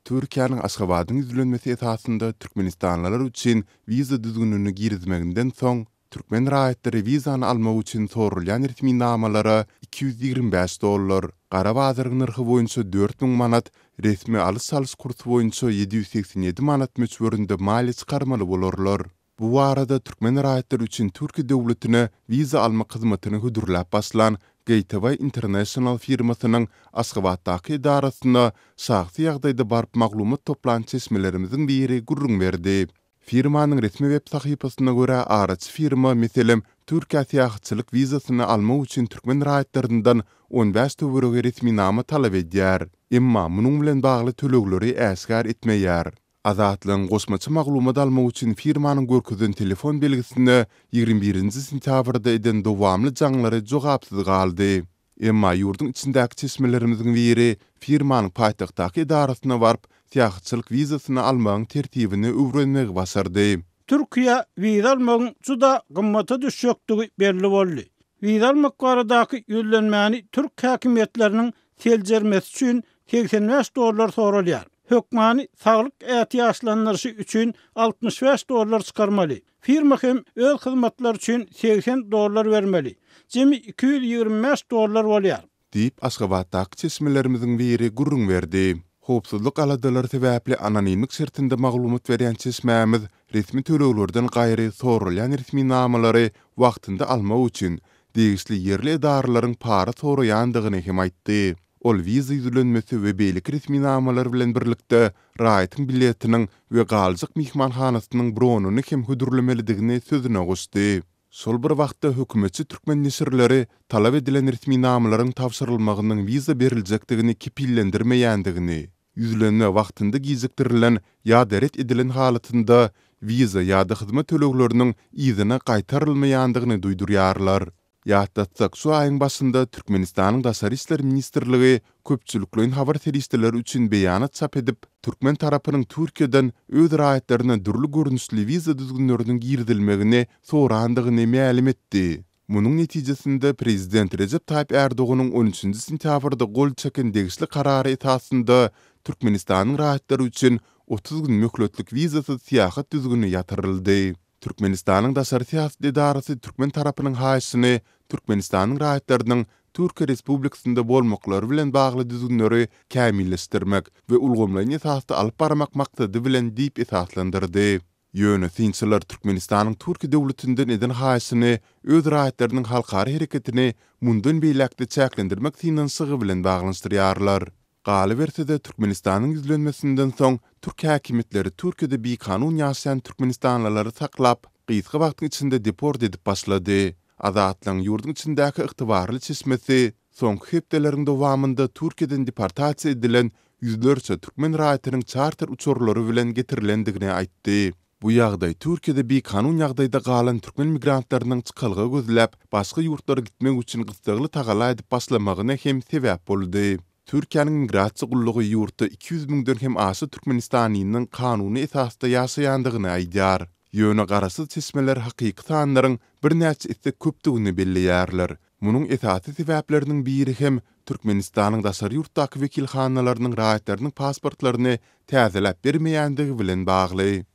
Türkiýäniň Aşgabadyň ýüzlenmesi esasynda türkmenistanlylar üçin wiza düzgünini girizmeginden soň, türkmen raýatlary wizany almak üçin soralýan resminamalara 225 dollar, gara bazaryň nyrhy boýunça 4000 manat, resmi alyş-çalyş kursy boýunça 787 manat möçberinde maliýe çykarmaly bolarlar. Bu barada türkmen raýatlary üçin Türkiýe döwletine wiza almak hyzmatyny hödürläp başlan Gateway International firmasynyň Aşgabatdaky edarasyna şahsy ýagdaýda baryp maglumat toplan çeşmelerimiziň biri gürrüň berdi. Firmanyň resmi web sahypasyna görä, araçy firma, meselem, Türkiýä syýahatçylyk wizasyny almak üçin türkmen raýatlaryndan 15 töweregi resminama talap edýär. Emma munuň bilen bagly tölegleri äşgär etmeýär. Azatlygyň goşmaça maglumat almak üçin firmanyň görkezen telefon belgisine 21 nji sentýabrda eden dowamly jaňlary jogapsyz galdy. Emma ýurduň içindäki çeşmelerimiziň biri firmanyň paýtagtdaky edarasyna baryp, syýahatçylyk wizasyny almagyň tertibini öwrenmegi başardy. Türkiýä wiza almagyň juda gymmata düşjekdigi belli boldy. Wiza almak baradaky ýüzlenmäni türk häkimiýetleriniň seljermesi üçin 85 dollar soralýar. Hökmany saglyk ätiýaçlandyryşy üçin 65 dollar çykarmaly. Firma hem öz hyzmatlary üçin 80 dollar bermeli. Jemi 225 dollar bolýar. Diýip, Aşgabatdaky çeşmelerimiziň biri gürrüň berdi. Howpsuzlyk aladalary sebäpli anonimlik şertinde maglumat berýän çeşmämiz resmi töleglerden gaýry soralýan resminamalary wagtynda almak üçin degişli ýerli edaralaryň para soraýandygyny hem aýtdy. Ol wiza ýüzlenmesi we beýleki resminamalar bilen birlikde raýatyň biletiniň we galjak myhmanhanasynyň bronyny hem hödürlemelidigini sözüne goşdy. Şol bir wagtda hökümetçi türkmen neşirleri talap edilen resminamalaryň tabşyrylmagynyň wiza beriljekdigini kepillendirmeýändigini, ýüzlenme wagtynda gijikdirilen ýa-da ret edilen halatynda wiza ýa-da hyzmat tölegleriniň yzyna gaýtarylmaýandygyny duýdurýarlar. Ýatlatsak, şu aýyň başynda Türkmenistanyň Daşary işler ministrligi köpçülikleýin habar serişdeleri üçin beýanat çap edip, türkmen tarapynyň Türkiýeden öz raýatlaryna dürli görnüşli wiza düzgünleriniň girizilmegini sorandygyny mälim etdi. Munuň netijesinde, prezident Rejep Taýyp Ärdoganyň on üçünji sentýabrda gol çeken degişli karary esasynda Türkmenistanyň raýatlary üçin 30 gün möhletlik wizasyz syýahat düzgüni ýatyryldy. Türkmenistanyň daşary syýasat edarasy türkmen tarapynyň haýyşyny Türkmenistanyň raýatlarynyň Türkiýe Respublikasynda bolmaklary bilen bagly düzgünleri kämilleşdirmek we ulgamlaýyn esasda alyp barmak maksady bilen diýip esaslandyrdy. Ýöne synçylar Türkmenistanyň Türkiýe döwletinden eden haýyşyny öz raýatlarynyň halkara hereketini mundan beýläk-de çäklendirmek synanyşygy bilen baglanyşdyrýarlar. Galyberse-de, Türkmenistanyň ýüzlenmesinden soň, türk häkimiýetleri Türkiýede bikanun ýaşaýan türkmenistanlylary saklap, gysga wagtyň içinde deport edip başlady. Azatlygyň ýurduň içindäki ygtybarly çeşmesi soňky hepdeleriň dowamynda Türkiýeden deportasiýa edilen ýüzlerçe türkmen raýatynyň çarter uçarlary bilen getirilendigini aýtdy. Bu ýagdaý Türkiýede bikanun ýagdaýda galan türkmen migrantlarynyň çykalga gözläp, başga ýurtlara gitmek üçin gyssagly tagalla edip başlamagyna hem sebäp boldy. Türkiýäniň Migrasiýa gullugy ýurtda 200 müňden hem aşa türkmenistanlynyň kanuny esasda ýaşaýandygyny aýdýar. Ýöne garaşsyz çeşmeler hakyky sanlaryň birnäçe esse köpdügini belleýärler. Munuň esasy sebäpleriniň biri hem Türkmenistanyň daşary ýurtdaky wekilhanalarynyň raýatlarynyň pasportlaryny täzeläp bermeýändigi bilen bagly.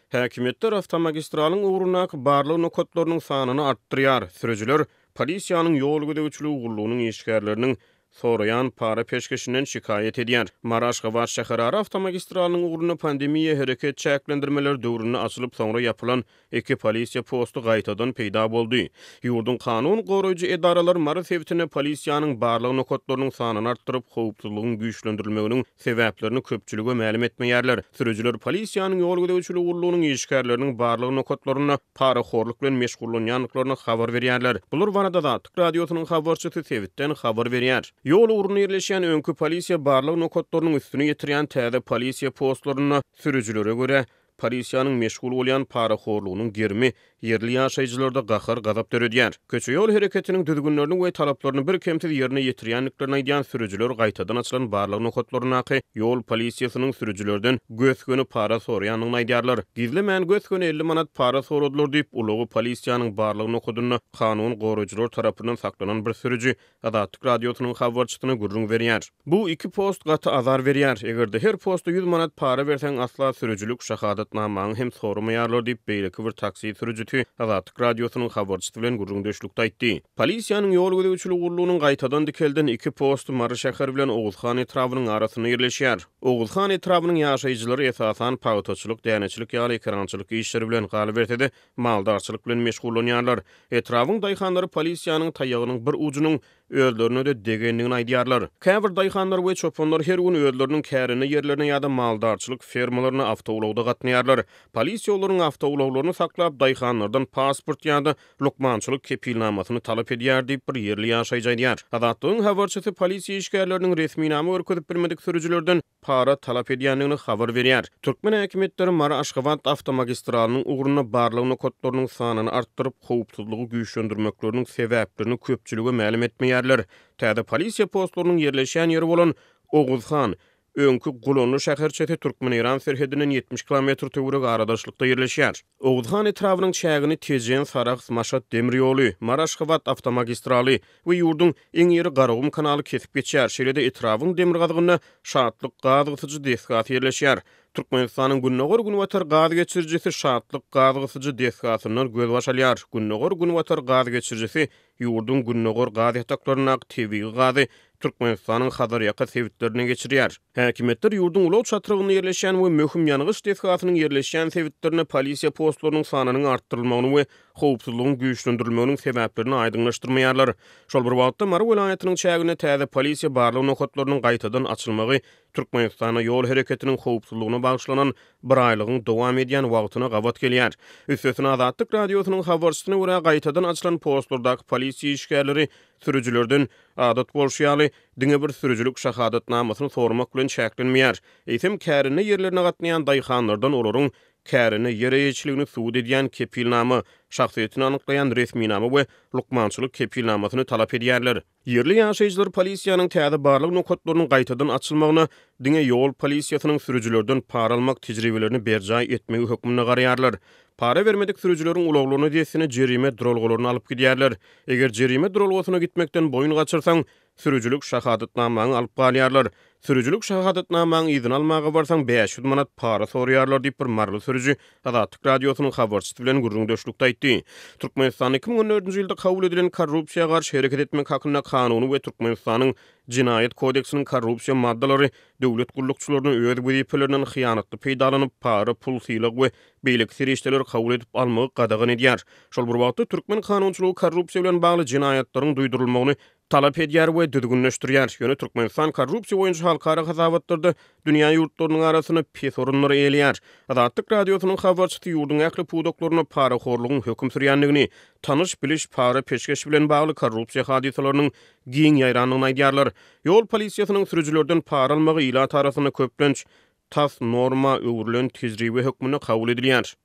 Häkimiýetler awtomagistralyň ugrundaky barlag nokatlarynyň sanyny artdyrýar, sürüjiler polisiýanyň ýol gözegçiligi gullugynyň işgärleriniň soraýan para-peşgeşinden şikaýat edýär. Mary-Aşgabat şäherara awtomagistralynyň ugrunda pandemiýa hereket çäklendirmeleri döwründe açylyp, soňra ýapylan iki polisiýa posty gaýtadan peýda boldy. Ýurduň kanun goraýjy edaralary Mary sebitinde polisiýanyň barlag nokatlarynyň sanyny artdyryp, howpsuzlygyň güýçlendirilmeginiň sebäplerini köpçülige mälim etmeýärler. Sürüjiler polisiýanyň ýol gözegçiligi gullugynyň işgärleriniň barlag nokatlarynda parahorluk bilen meşgullanýandyklaryny habar berýärler. Bular barada Azatlyk Radiosynyň habarçysy sebitden habar berýär. Ýol ugrunda ýerleşýän öňki polisiýa barlag nokatlarynyň üstüni ýetirýän täze polisiýa postlarynda sürüjilere görä, polisiýanyň meşgul bolýan parahorlugynyň gerimi ýerli ýaşaýjylarda gahar-gazap döredýär. Köçe-ýol hereketiniň düzgünlerini we talaplaryny birkemsiz ýerine ýetirýändiklerini aýdýan sürüjiler gaýtadan açylan barlag nokatlaryndaky ýol polisiýasynyň sürüjilerden gös-göni para soraýandygyny aýdýarlar. Gizlemän gös-göni 50 manat para soradylar diýip, ulagy polisiýanyň barlag nokadynda kanun goraýjylar tarapyndan saklanan bir sürüji Azatlyk Radiosynyň habarçysyna gürrüň berýär. Bu iki post gaty azar berýär. Eger-de her posta ýüz manat para berseň asla sürüjilik şahadatnamaňy hem soramaýarlar diýip, beýleki bir taksi sürüjisi Azatlyk Radiosynyň habarçysy bilen gürrüňdeşlikde aýtdy. Polisiýanyň ýol gözegçiligi gullugynyň gaýtadan dikelden iki posty Mary şäheri bilen Oguzhan etrabynyň arasynda ýerleşýär. Oguzhan etrabynyň ýaşaýjylary esasan pagtaçylyk, däneçilik ýaly ekerançylyk işleri bilen, galyberse-de, maldarçylyk bilen meşgullanýarlar. Etrabyň daýhanlary polisiýanyň taýagynyň bir ujunyň özlerine-de degendigini aýdýarlar. Käbir daýhanlar we çopanlar her gün özleriniň kärende ýerlerine ýa-da maldarçylyk fermalaryna awtoulagda gatnaýarlar. Polisiýa olaryň awtoulaglaryny saklap, daýhanlardan pasport ýa-da lukmançylyk kepilnamasyny talap edýär diýip, bir ýerli ýaşaýjy aýdýar. Azatlygyň habarçysy polisiýa işgärleriniň resminama görkezip bilmedik sürüjilerden para talap edýändigini habar berýär. Türkmen häkimiýetleri Mary-Aşgabat awtomagistralynyň ugrunda barlag nokatlarynyň sanyny artdyryp, howpsuzlygy güýçlendirmekleriniň sebäplerini köpçülige mälim etmeýärler. Täze polisiýa postlarynyň ýerleşýän ýeri bolan Oguzhan, öňki Gulanly şäherçesi türkmen-eýran serhedinden 70 kilometr töweregi aradaşlykda ýerleşýär. Oguzhan etrabynyň çägini Tejen, Sarahs, Maşat demir ýoly, Mary-Aşgabat awtomagistraly we ýurduň iň iri Garagum kanaly kesip geçýär. Şeýle-de etrabyň demirgazygynda Şatlyk gaz gysyjy desgasy ýerleşýär. Türkmenistanyň Gündogar-Günbatar gaz geçirijisi Şatlyk gaz gysyjy desgasyndan gözbaş alýar. Gündogar-Günbatar gaz geçirijisi ýurduň gündogar gaz ýataklaryndaky tebigy gazy Türkmenistanyň Hazarýaka sebitlerine geçirýär. Häkimiýetler ýurduň ulag çatrygynda ýerleşýän we möhüm ýangyç desgasynyň ýerleşýän sebitlerinde polisiýa postlarynyň sanynyň artdyrylmagyny we howpsuzlygyň güýçlendirilmeginiň sebäplerini aýdyňlaşdyrmaýarlar. Şol bir wagtda, Mary welaýatynyň çäginde täze polisiýa barlag nokatlarynyň gaýtadan açylmagy Türkmenistanda ýol hereketiniň howpsuzlygyna bagyşlanan biraýlygyň dowam edýän wagtyna gabat gelýär. Üstesine, Azatlyk Radiosynyň habarçysyna görä, gaýtadan açylan postlardaky polisiýa işgärleri sürüjilerden, adat bolşy ýaly, diňe bir sürüjilik şahadatnamasyny soramak bilen çäklenmeýär, eýsem, kärende ýerlerine gatnaýan daýhanlardan olaryň kärende ýer eýeçiligini subut edýän kepilnama, şahsyýetini anyklaýan resminama we lukmançylyk kepilnamasyny talap edýärler. Ýerli ýaşaýjylar polisiýanyň täze barlag nokatlarynyň gaýtadan açylmagyna diňe ýol polisiýasynyň sürüjilerden para almak tejribelerini berjaý etmegi hökmünde garaýarlar. Para bermedik sürüjileriň ulaglaryny dessine jerime duralgalaryna alyp gidýärler. Eger jerime duralgasyna gitmekden boýun gaçyrsaň, sürüjilik şahadatnamaňy alyp galýarlar. Sürüjilik şahadatnamaňy yzyna almaga barsaň, 500 manat para soraýarlar diýip, bir maryly sürüji Azatlyk Radiosynyň habarçysy bilen gürrüňdeşlikde aýtdy. Türkmenistanda 2014-nji ýylda kabul edilen Korrupsiýa garşy hereket etmek hakynda Kanuny we Türkmenistanyň Jenaýat kodeksiniň korrupsiýa maddalary döwlet gullukçylaryna öz wezipelerinden hyýanatly peýdalanyp, para, pul, sylag we beýleki serişdeleri kabul edip almagy gadagan edýär. Şol bir wagtda, türkmen kanunçylygy korrupsiýa bilen bagly jenaýatlaryň duýdurylmagyny talap edýär we düzgünleşdirýär. Ýöne Türkmenistan korrupsiýa boýunça halkara hasabatlarda dünýä ýurtlarynyň arasynda pes orunlary eýeleýär. Azatlyk Radiosynyň habarçysy ýurduň ähli pudaklarynda parahorlugyň höküm sürýändigini, tanyş-biliş, para-peşgeş bilen bagly korrupsiýa hadysalarynyň giň ýaýrandygyny aýdýarlar. Ýol polisiýasynyň sürüjilerden para almagy ilat arasynda köplenç tas norma öwrülen tejribe hökmünde kabul edilýär.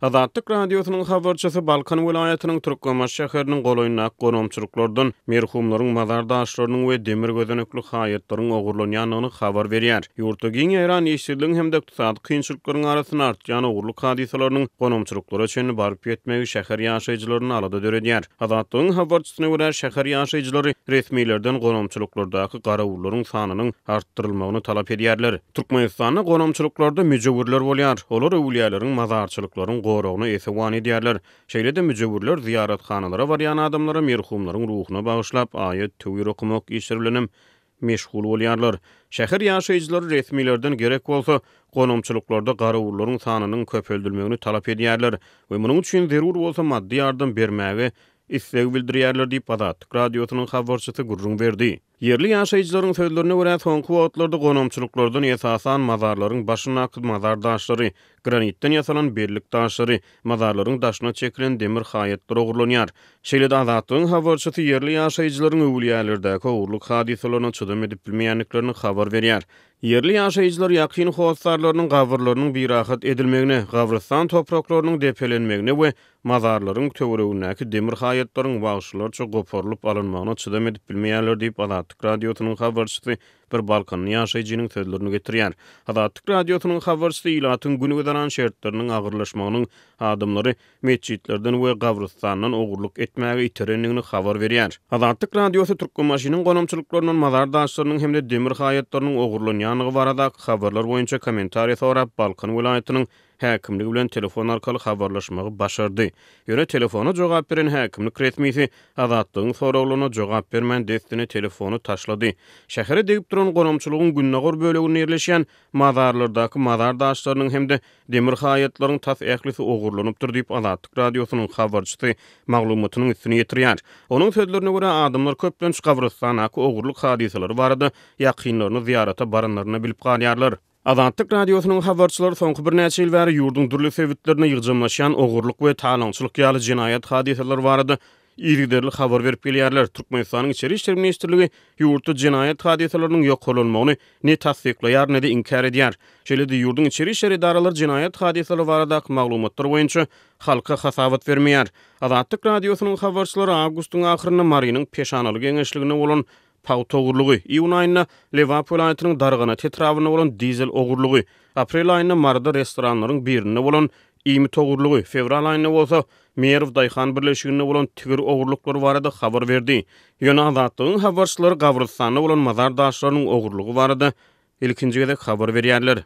Azatlyk Radiosynyň habarçysy Balkan welaýatynyň Türkmenbaşy şäheriniň golaýyndaky gonamçylyklardan merhumlaryň mazar daşlarynyň we demir gözenekli haýatlaryň ogurlanýandygyny habar berýär. Ýurtda giň ýaýran işsizligiň hem-de ykdysady kynçylyklaryň arasynda artýan ogurlyk hadysalarynyň gonamçylyklara çenli baryp ýetmegi şäher ýaşaýjylarynda alada döredýär. Azatlygyň habarçysyna görä, şäher ýaşaýjylary resmilerden gonamçylyklardaky garawullaryň sanynyň artdyrylmagyny talap edýärler. Türkmenistanda gonamçylyklarda müjewürler bolýar. Olar öwülýäleriň, mazarçylyklaryň goragyna esewan edýärler. Şeýle-de müjewürler zyýarathanalara barýan adamlara merhumlaryň ruhuna bagyşlap aýat-töwir okamak işleri bilenem meşgul bolýarlar. Şäher ýaşaýjylary resmilerden gerek bolsa, gonamçylyklarda garawullaryň sanynyň köpeldilmegini talap edýärler we munuň üçin zerur bolsa maddy ýardam bermäge isleg bildirýärler diýip, Azatlyk Radiosynyň habarçysy gürrüň berdi. Ýerli ýaşaýjylaryň sözlerine görä, soňky wagtlarda gonamçylyklardan esasan mazarlaryň başyndaky mazar daşlary, granitden ýasalan bellik daşlary, mazarlaryň daşyna çekilen demir haýatlar ogurlanýar. Şeýle-de Azatlygyň habarçysy ýerli ýaşaýjylaryň öwülýälerdäki ogurlyk hadysalaryna çydam edip bilmeýändiklerini habar berýär. Ýerli ýaşaýjylar ýakyn hossarlarynyň gabyrlarynyň birahat edilmegine, gabrystan topraklarynyň depelenmegine we mazarlaryň töweregindäki demir haýatlaryň wagşylarça goparylyp alynmagyna çydam edip bilmeýärler diýip, Azatlyk Radiosynyň habarçysy bir balkanly ýaşaýjynyň sözlerini getirýär. Azatlyk Radiosynyň habarçysy ilatyň gün-güzeran şertleriniň agyrlaşmagynyň adamlary metjitlerden we gabrystandan ogurlyk etmäge iterendigini habar berýär. Azatlyk Radiosy Türkmenbaşynyň gonamçylyklaryndan mazar daşlarynyň hem-de demir haýatlarynyň ogurlanýandygy baradaky habarlar boýunça kommentariý sorap, Balkan welaýatynyň häkimligi bilen telefon arkaly habarlaşmagy başardy. Ýöne telefona jogap beren häkimlik resmisi Azatlygyň soraglaryna jogap bermän dessine telefony taşlady. Şähere degip duran gonamçylygyň gündogar böleginde ýerleşýän mazarlardaky mazar daşlarynyň hem-de Demir haýatlaryň tas ählisi ogurlanypdyr diýip, Azatlyk Radiosynyň habarçysy maglumatynyň üstüni ýetirýär. Onuň sözlerine görä, adamlar köplenç gabrystandaky ogurlyk hadysalary barada ýakynlaryny zyýarata baranlarynda bilip galýarlar. Azatlyk Radiosynyň habarçylary soňky birnäçe ýyl bäri ýurduň dürli sebitlerinde ýygjamlaşýan ogurlyk we talaňçylyk ýaly jenaýat hadysalary barada yzygiderli habar berip gelýärler. Türkmenistanyň Içeri işler ministrligi ýurtda jenaýat hadysalarynyň ýokarlanmagyny ne tassyklaýar, ne-de inkär edýär. Şeýle-de ýurduň içeri işler edaralary jenaýat hadysalary baradaky maglumatlar boýunça halka hasabat bermeýär. Azatlyk Radiosynyň habarçylary awgustyň ahyrynda Marynyň Peşanaly geňeşliginde bolan pagta ogurlygy, iýun aýynda Lebap welaýatynyň Darganat etrabynda bolan dizel ogurlygy, aprel aýynda Maryda restoranlaryň birinde bolan iýmit ogurlygy, fewral aýynda bolsa Merw daýhan birleşiginde bolan tigir ogurlyklary barada habar berdi. Ýöne Azatlygyň habarçylary gabrystanda bolan mazar daşlarynyň ogurlygy barada ilkinji gezek habar berýärler.